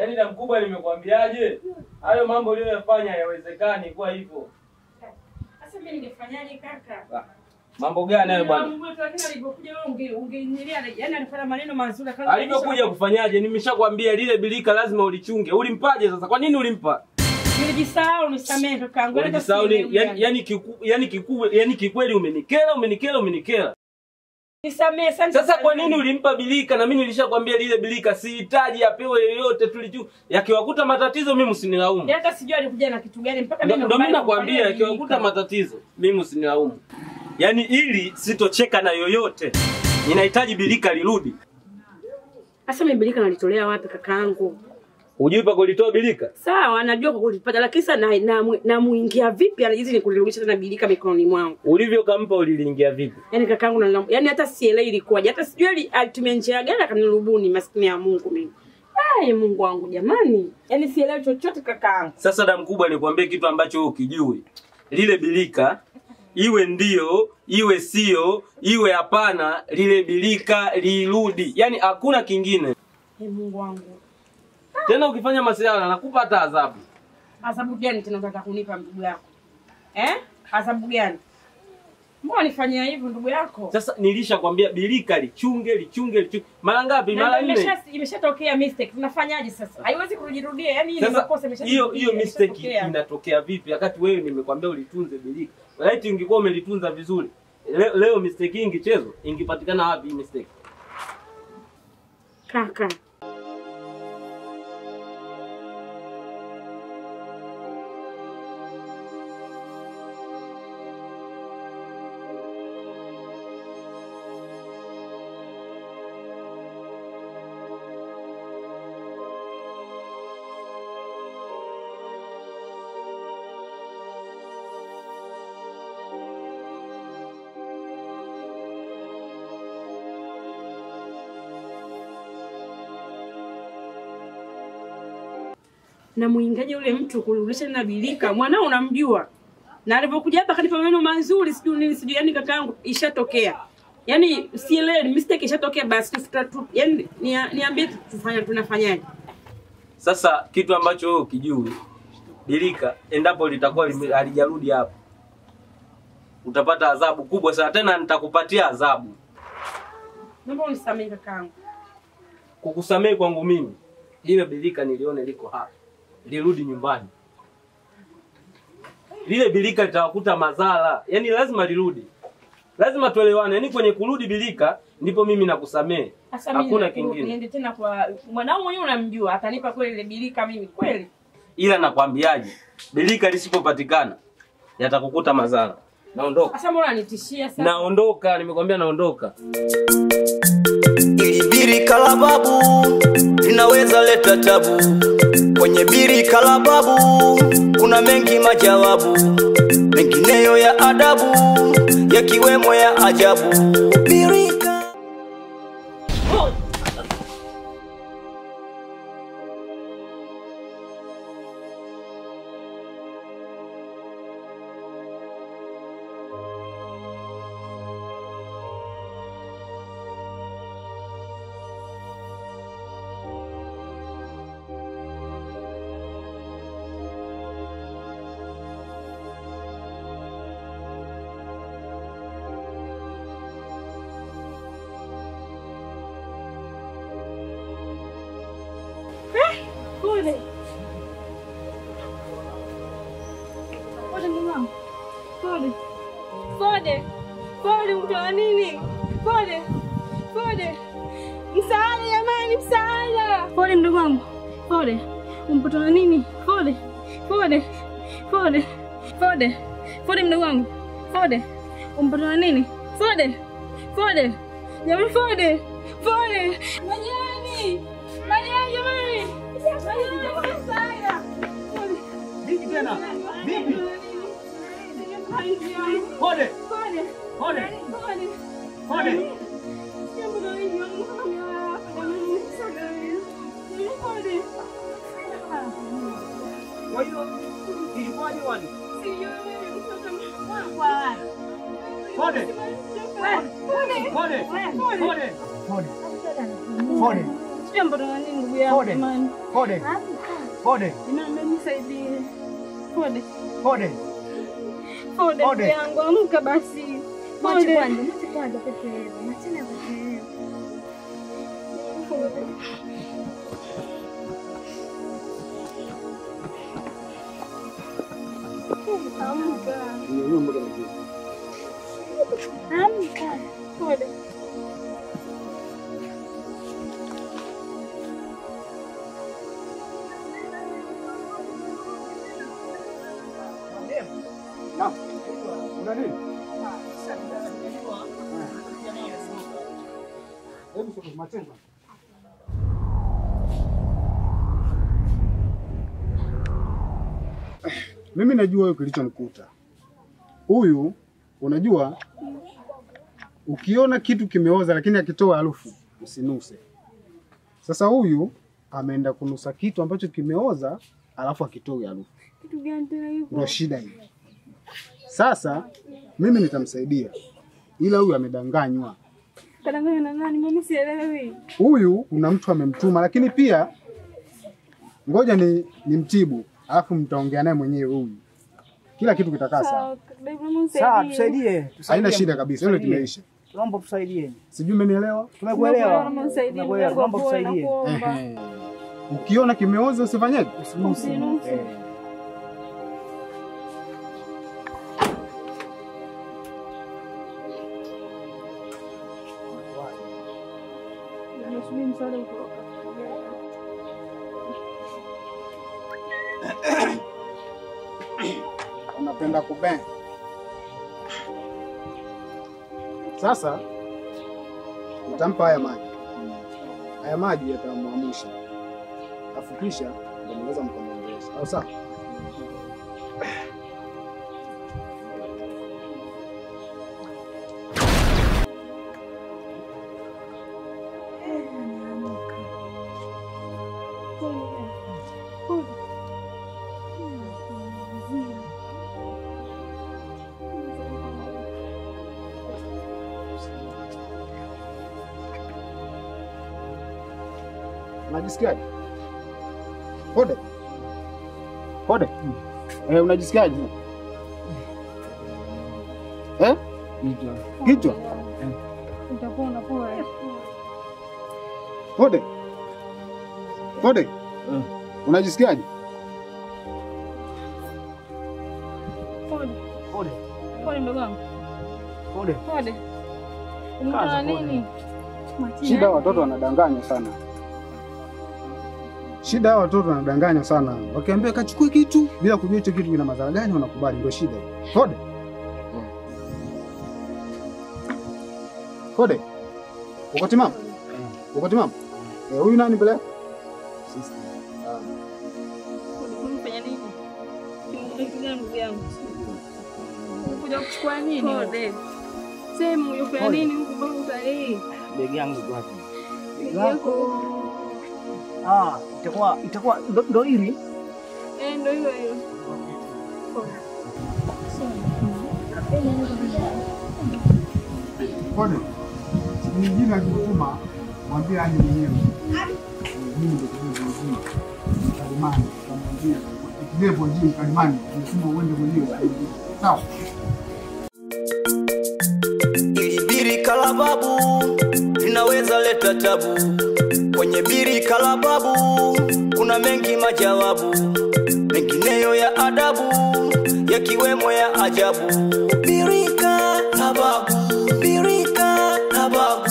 Yaani na mkubwa nimekwambiaje? Hayo mambo uliyoyafanya hayawezekani kwa hivyo. Sasa mimi ningefanyaje kaka? Mambo gani hayo bwana? Lakini alipokuja wewe ungeingilia, yaani alifanya maneno mazuri kama alivyokuja kufanyaje? Nimeshakwambia lile bilika lazima ulichunge. Ulimpaje sasa? Kwa nini ulimpa? Nilijisahau, nisamehe kakaangu. Ulijisahau yaani kikweli umenikera, umenikera, umenikera. Nisamehe sana. Sasa kwa nini ulimpa bilika na mimi nilishakwambia lile bilika sihitaji apewe yoyote tulichu. Yakiwakuta matatizo mimi msinilaumu. Hata sijui alikuja na kitu gani mpaka mimi ndio mimi nakwambia yakiwakuta matatizo mimi msinilaumu. Yaani ili sitocheka na yoyote. Ninahitaji bilika lirudi. Sasa mimi bilika nalitolea wapi kakaangu? Hujui pa kulitoa bilika? Sawa, najua kwa kulipata lakini sasa na muingia vipi hizi ni kulirudisha tena bilika mikononi mwangu. Ulivyo kampa uliliingia vipi? Yaani kakaangu yaani hata sielewi ilikuwaje. Hata sijui alitumia njia gani akanirubuni maskini ya Mungu mimi. Ai Mungu wangu jamani. Yaani sielewi chochote kakaangu. Sasa da mkubwa nikwambie kitu ambacho wewe ukijui. Lile bilika iwe ndio, iwe sio, iwe hapana, lile bilika lirudi. Yaani hakuna kingine. Ee Mungu wangu. Tena ukifanya masiala nakupa hata adhabu. Adhabu gani tena unataka kunipa ndugu yako? Eh? Adhabu gani? Mbona nifanyia hivyo ndugu yako? Sasa nilishakwambia bilika lichunge, lichunge, lichunge. Mara ngapi? Mara nne. Imeshatokea mistake. Tunafanyaje sasa? Haiwezi kujirudia. Yaani hii ni makosa imeshatokea. Hiyo mistake inatokea vipi wakati wewe nimekwambia ulitunze bilika? Laiti ungekuwa umelitunza vizuri. Leo mistake ingechezwa, ingepatikana wapi hii mistake? Kaka. Na muingaje yule mtu kurudisha na bilika? Mwanao unamjua. Na alipokuja hapa akanipa maneno mazuri sijui nini sijui, yani kakaangu ishatokea. Yaani sielewi mistake ishatokea basi yaani niambie tufanye tunafanyaje? Sasa kitu ambacho wewe ukijui bilika endapo litakuwa halijarudi hapa utapata adhabu kubwa sana, tena nitakupatia adhabu. Naomba unisamehe kakaangu. Kukusamehe kwangu mimi, ile bilika nilione liko hapa. Lirudi nyumbani. Lile bilika litawakuta madhara. Yaani lazima lirudi. Lazima tuelewane. Yaani kwenye kurudi bilika ndipo mimi nakusamehe. Hakuna kingine. Niende tena kwa mwanao mwenyewe unamjua, atanipa kweli ile bilika mimi kweli? Ila nakwambiaje, bilika lisipopatikana yatakukuta madhara. Naondoka. Sasa mbona unanitishia sasa? Naondoka, nimekwambia naondoka. Ili birika la babu linaweza leta tabu. Kwenye birika la babu kuna mengi majawabu, mengineyo ya adabu, yakiwemo ya ajabu. Birika. Pole. Pole mama. Pole. Pole. Pole mtu wa nini? Pole. Pole. Msaada jamani, msaada. Pole mdogo wangu. Pole. Umepatwa na nini? Pole. Pole. Pole. Pole. Pole mdogo wangu. Pole. Umepatwa na nini? Pole. Pole. Jamani pole. Pole. Majani. Majani jamani. Vipi tena? Vipi? Pole. Pole. Pole. Pole. Kwa hiyo ilikuwaje wani? Pole. Pole. Pole. Pole. Pole. Sijui ambapo na nini ndugu yangu jamani. Fode. Fode. Jamani nisaidie. Fode. Fode. Fode ndugu yangu amka basi. Fode. Mwache kwanza peke yake. Machana peke yake. Fode. Amka. Amka. Fode. Una nini? Hebu sasa machenga. Mimi najua huyu kilichomkuta. Huyu unajua ukiona kitu kimeoza lakini akitoa harufu usinuse. Sasa huyu ameenda kunusa kitu ambacho kimeoza alafu akitoa harufu. Kitu gani tena hivyo? Ndio shida hiyo. Sasa mimi nitamsaidia. Ila huyu amedanganywa. Kadanganywa na nani? Mimi sielewi. Huyu kuna mtu amemtuma lakini pia ngoja ni nimtibu alafu mtaongea naye mwenyewe huyu. Kila kitu kitakaa sawa. Sawa, tusaidie. Haina shida kabisa. Hilo tumeisha. Tunaomba tusaidie. Sijui umenielewa? Tumekuelewa. Tumekuelewa. Tunaomba tusaidie. Ukiona kimeoza usifanyeje? Usinuse. Unapenda kuben. Sasa utampa haya maji. Haya maji yatamuamsha. Afu kisha ndio mnaweza mkamwongelesha. Au sawa? Unajisikiaje? Fode. Fode. Unajisikiaje? Eh? Kichwa. Utakuwa unapoa. Fode. Fode. Unajisikiaje? Fode. Fode. Fode ndugu wangu. Fode. Fode. Una nini? Shida watoto wanadanganywa sana. Shida watoto wanadanganywa sana. Wakiambia kachukue kitu bila kujua hicho kitu kina madhara gani wanakubali, ndio shida. Fode. Fode. Uko timamu? Uko timamu? Huyu nani mbele yako? Sister. Unafanya nini? Kimekuja ndugu yangu. Unakuja kuchukua nini? Fode. Sema unafanya nini huku baba utalii? Begi yangu iko wapi? Begi yako. Ah, itakuwa ndo hili. Ndo hilo hilo. Fode. Mwingine akikutuma mwambie aje mwenyewe. Mimi ndo kidogo. Mkalimani, kamwambia kidevu aje mkalimani, nimesema uende mwenyewe. Sawa. Ilibiri kalababu linaweza leta tabu. Kwenye birika la babu kuna mengi majawabu, mengineyo ya adabu yakiwemo ya ajabu. Birika la babu, birika la babu,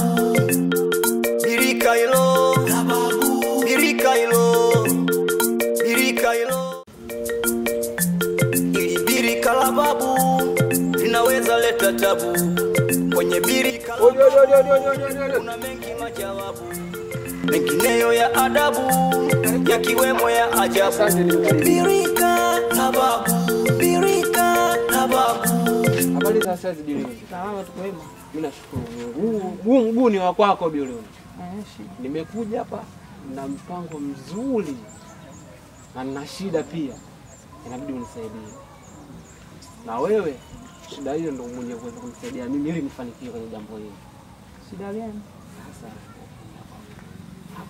birika hilo la babu, birika hilo, birika hilo. Ili birika la babu linaweza leta tabu. Kwenye birika la babu kuna mengi majawabu, mengineyo ya adabu yakiwemo ya ajabu. Birika la babu, birika la babu. Habari za sasa Bilioni? Salama, tuko wema. Mimi nashukuru Mungu. Huu mguu ni wa kwako Bilioni. Nimekuja hapa na mpango mzuri na nina shida pia. Inabidi unisaidie. Na wewe shida hiyo ndio mwenye kuweza kunisaidia mimi ili nifanikiwe kwenye jambo hili. Shida gani? Sasa hapa